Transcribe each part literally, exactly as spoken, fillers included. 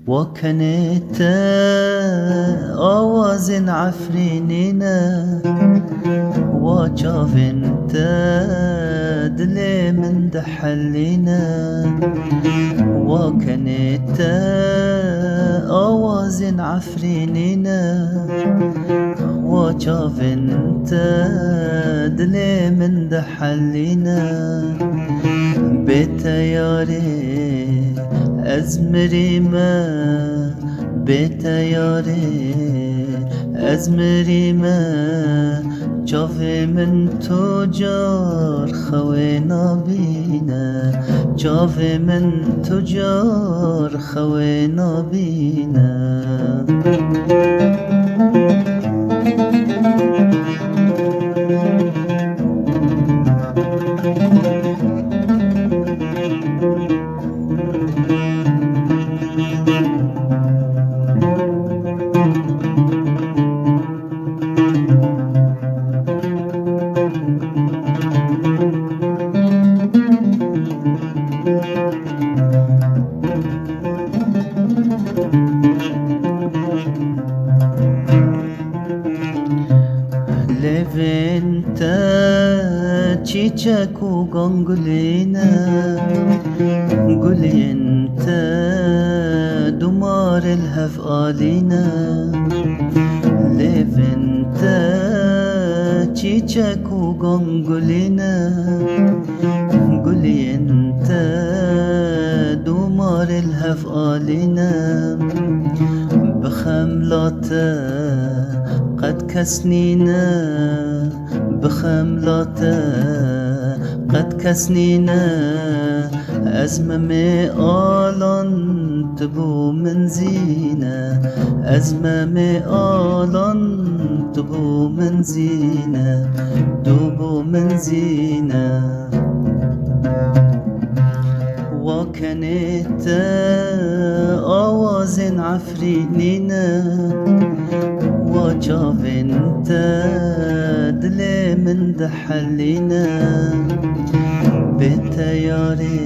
Wa kenê te awazên Efrînî ne, wa çavên te dilê min dihelîne. Wa kenê te awazên Efrînî ne, wa çavên te dilê min dihelîne. Bê te yarê ez mirîme, bê te yarê ez mirîme. Çavê min tu car xewê nabîne, çavê min tu car xewê nabîne. Lêvên te çîçek û gangulî ne, gulên te dûmarê li hev alî ne. Lêvên te çîçek û gangulî ne, gulên te dûmarê li hev alîne. Bi xemla te qet kes nîne, bi xemla te qet kes nîne. Ez memê alan, tu bû min zîne. Ez memê alan, tu bû min zîne. Tu bû min zîne. Wa kenê te awazên Efrînî ne, wa çavên te dilê min dihelîne. Bê te yarê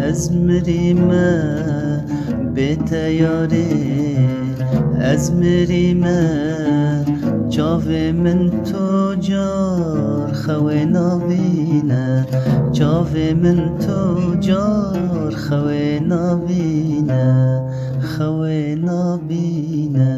ez mirîme, bê te yarê ez mirîme. Çavê min tu car xewê nabîne, çavê min tu car xewê nabîne, xewê nabîne.